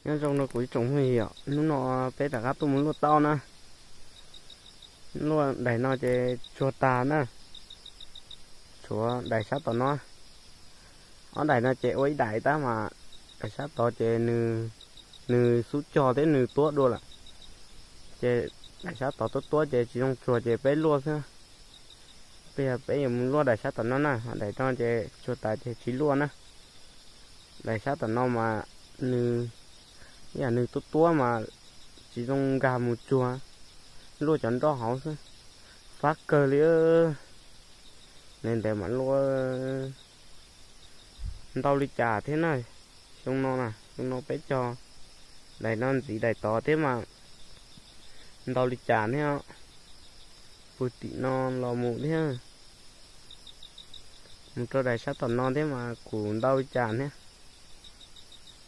Nyob zoo rau kuv ib tsoom phooj ywg, hnub no peb rov qab tuaj mus luaj tauj na. Luaj daim no ces tsuag tas na, tshuav daim sab tom no. Ob daim no ces ua ib daim tab mas daim sab tod ces nws xub cog thiab nws tuab dua lawm. Ces daim sab tod tuab tuab ces tsis zoo tsuag ces peb luaj xwb. Peb yog peb yuav mus luaj daim sab tom no na, daim no ces tsuag tas ces tsis luaj na. Daim sab tom no mas nws, yam nws tuab tuab mas tsis zoo nkag mus tsuag, luaj cov nroj hauv xwb. Fab kawg li. Ntev ntev mam luaj. Ntau li cas thiab na. Xyoo no na, xyoo no peb cog daim no ntxiv daim tod thiab mas ntau li cas thiab. Pw tim no los mus thiab, mus rau daim sab tom no thiab mas kuj ntau li cas thiab.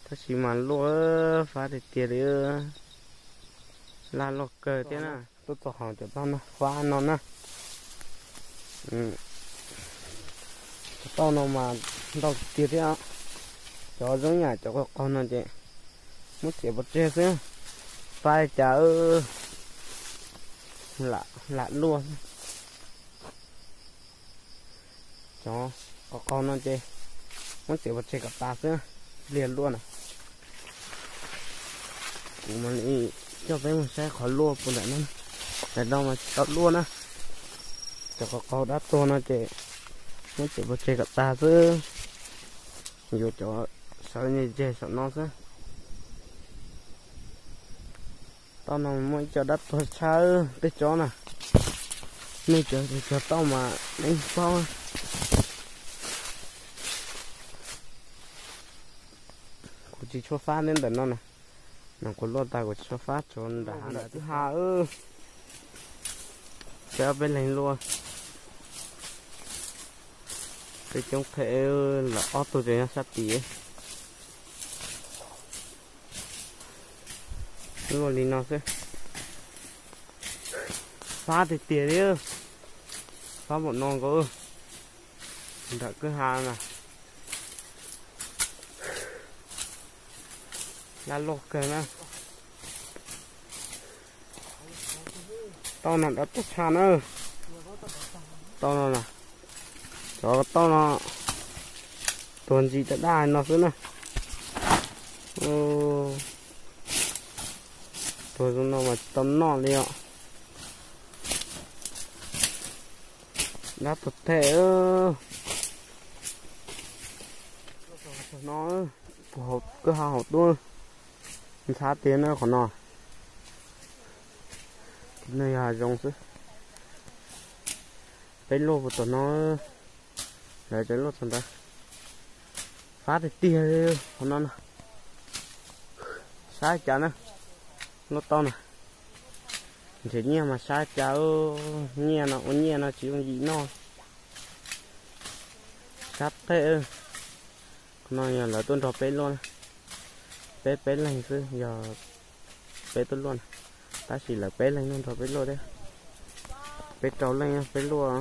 Tab sis mas luaj fab tiag tiag li. Laj loj kawg thiab na. Tuaj txog hauv cov tauj no fab no na. Cov tauj no mas ntau tiag thiab. Cov zoo yam cov qaug qaug no ces muab txiav pov tseg xwb. Fab li cas lam luaj xwb. Cov qaug qaug no ces muab txiav pov tseg kom tas xwb, pliag luaj na. Kuv mam li coj peb mus saib qhov luaj puas nram no. Nram no mas tsis tau luaj na. Cov qaug qaug dab tuag no ces muab txiav pov tseg kom tas xwb. Yuav cov sawv ntseg saum no xwb. Tauj no muaj ib co dab tuag tshaj tej tsob na. Nej cov cog tauj mas nej paub. Kuv tsis tshua fab neb ntawm no na. No kuv luaj tas kuv tsis tshua fab, tsuas nram hav nram kwj ha. Peb ob peb leeg luaj. Peb coob phem, lawv ob tug tseem nyob sab tid. Luaj li no xwb. Fab tiag tiag li. Fab npaum no nkaus. Nram kwj ha na. Laj loj kawg na. Tauj no dab tuag tshaj na. Tauj no na, cov tauj no tuag ntsis daj daj no xwb na. Tuag zoo no mas tsis tau noj li os. Dab tuag them. No, kwj ha hauv tuaj, ntxhab tiag na qhov no. No yog hav zoov xwb. Peb luaj puag tom no, lawv cov luaj txog ntawd. Fab tiag tiag li qhov no na. Sab cas na, luaj tauj na. Nrhiav nyiaj mas sab cas, nyiaj no ua nyiaj no tsis yooj yim noj. Sab teg. Qhov no yog lawv tuaj nrog peb luaj na. Peb peb leeg xwb, yog peb tuaj luaj na, tab sis lawv peb leeg nrog peb luaj thiab. Peb rau leej peb luaj.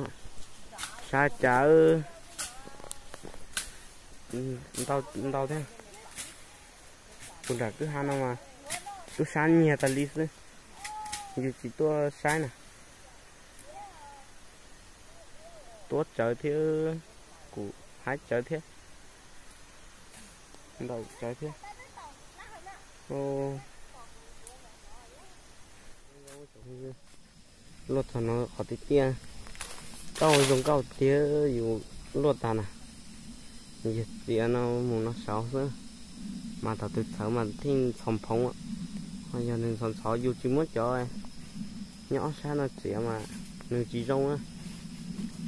Sab cas ntau thiab. Tus nram kwj ha no mas tub sab nyiag tas li xwb, yus tsis tuaj saib na. Tuab tsawv thiab, kuv haib tsawv thiab, ntaus tsawv thiab. Luaj txog no qhov tiaj tiaj, tauj zoo nkauj tiag, yus luaj tas na. Yog txiav no mus no saud xwb, mas thaum twg txhawv mas thiaj ntxhov phoov. Ho yog nws ntxhov ntxhov yus tsis muab cov nyob ob sab no txiav mas nws tsis zoo na.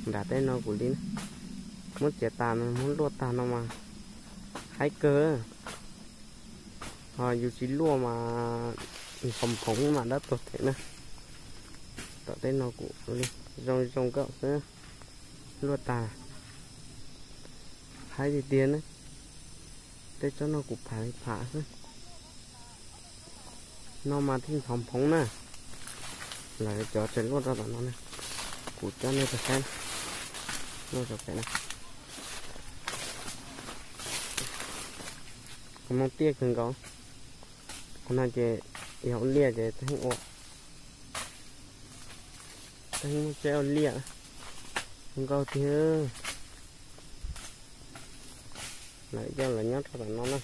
Nram tej no kuv li, muab txiav tas no muab luaj tag no mas haib kawg. Ho yus tsis luaj mas ntxhov phoov mas dab tuag them na. Tom tej no kuv li zoo zoo nkauj xwb, luaj tas. Haib tiag tiag na. Tej tsob no kuv pham li pham xwb. No mas thiaj ntxhov phoov na. Lawv cov tseem luaj rau tom no na. Kuv coj nej saib, luaj rau pem na. Qhov no tiaj kawg nkaus. No ces yog ua liaj ces tau ua, tau muab tseb ua liaj nkauj tiag. Lawv coj los nyob rau tom no na.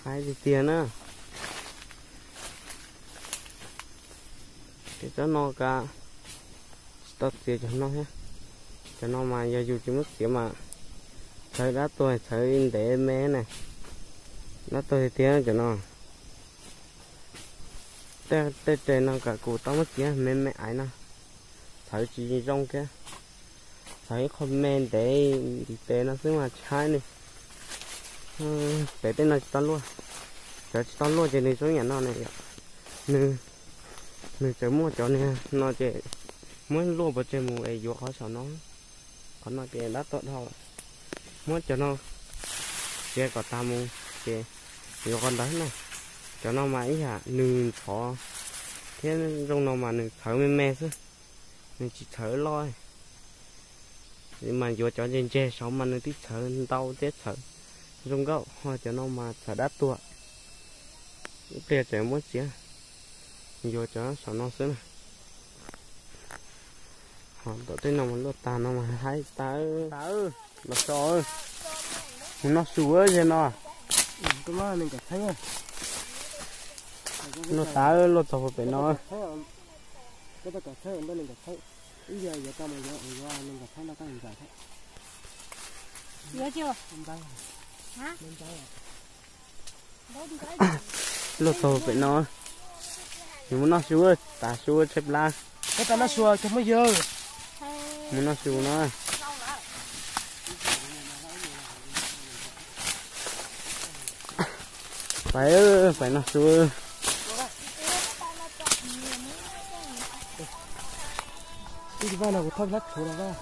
Haib tiag tiag na. Ces tsob no kav tsis tau txiav cov no thiab. Cov no mas yog yus tsis muab txiav mas txhawv dab tuag, txhawv ntev me na. Dab tuag tiag tiag cov no. Tej res no kav kuv tau muab txiav me me aiv no, txhawv tsis zoo kiag. Txhawv ib qho me ntev ntiv tes no xwb mas tshaib ne. Pem tej no tsis tau luaj. Cov tsis tau luaj ces nws zoo yam no ne. Nws, nws tseem muaj cov niag no ces muab luaj pov tseg mus es yuav qhov saum no. Qhov no ces dab tuag dhau lawm. Muab cov no txiav kom tag mus ces yuav qhov ntawd na. Cov no mas ib yam nws ntxhov thiab zoo no mas nws txhawv me me xwb, nws tsis txhawv loj. Mas yuav cov ntse ntse saud mas nws twb txhawv ntau thiab txhawv zoo nkauj, ho cov no mas txhawv dab tuag. Ib pliag tseem muab txiav, yuav cov saum no xwb na. Ho tom tej no mas luaj tag no mas haib tas. Los so, mus noj su ze no. Luaj tas, luaj txog puag pem no. Luaj txog pem no, yus mus noj su, tas su tshaib plab. Mus noj su no. Pais, pais noj su. Ib vaj no kuv thauj hlab thuv los vaj.